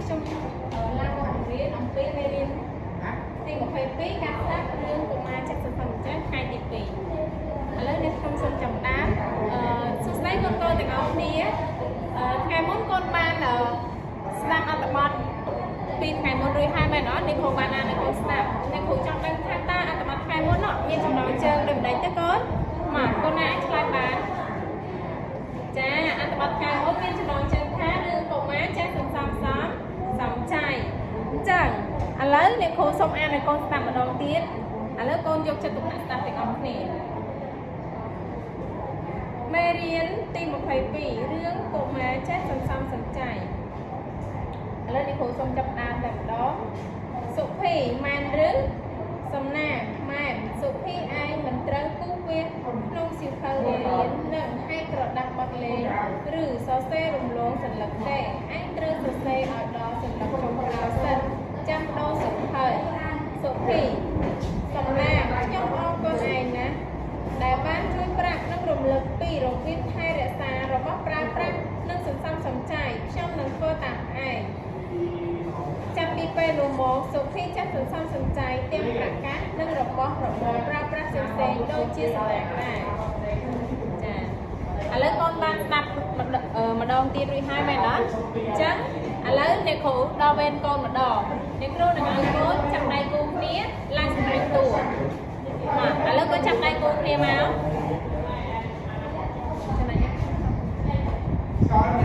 ខ្ញុំឡើងមកបង្រៀនអំពីមេរៀនទី22ការស្ដាប់រឿងកុមារចិត្តសន្សំចាស់ថ្ងៃទី2ឥឡូវនេះខ្ញុំសូមចាប់ផ្ដើមអឺសួស្តីកូនកូនទាំងអស់គ្នាអឺថ្ងៃមុនកូនបានអឺស្ដាប់អត្ថបទពីថ្ងៃមុនរួចហើយមែនអត់អ្នកគ្រូបានអានឲ្យកូនស្ដាប់អ្នកគ្រូចង់ដឹងថាតើអត្ថបទថ្ងៃមុននោះមានចំណងជើងដូចម្ដេចទៅកូនមកកូនណាអាចឆ្លើយបាន ចាអត្ថបទថ្ងៃមុនមានចំណងជើងថារឿងកុមារចេះសន្សំសំសំចៃអញ្ចឹងឥឡូវអ្នកគ្រូសូមអានឲ្យកូនស្ដាប់ម្ដងទៀតឥឡូវកូនយកចិត្តទុកដាក់ស្ដាប់ទាំងអស់គ្នាមេរៀនទី22រឿងកុមារចេះសន្សំសំចៃឥឡូវអ្នកគ្រូសូមចាប់ផ្ដើមតែម្ដងសុភីម៉ែនឬសំណាងម៉ែនសុភីឯងមិនត្រូវគូសវាសក្នុងសៀវភៅមេរៀននិងហែកក្រដាសបត់លេងឬសរសេររំលងសន្លឹកទេឯងត្រូវសរសេរឲ្យដល់សន្លឹកចុងក្រោយសិនចាំដូរសៀវភៅសុភីសំណាងខ្ញុំអរគុណឯងណាស់ដែលបានជួយប្រាប់និងរំលឹកពីរបៀបថែរក្សារបស់ប្រើប្រាស់និងសន្សំសំចៃខ្ញុំនឹងធ្វើតាមឯង ចាប់ពីពេលនោះមកសុភីចាស់សន្សំសំចៃទាំងប្រកាសនិងរបស់របរប្រើប្រាស់ផ្សេងៗដូចជាសំណាក់ដែរចាឥឡូវកូនបានស្ដាប់ម្ដងទៀតរួចហើយមែនអត់អញ្ចឹងឥឡូវអ្នកគ្រូដល់វេនកូនម្ដងអ្នកគ្រូនឹងឲ្យកូនចាប់ដៃគូគ្នាឡើងសម្ដែងតួមកឥឡូវកូនចាប់ដៃគូគ្នាមកចំណែកនេះ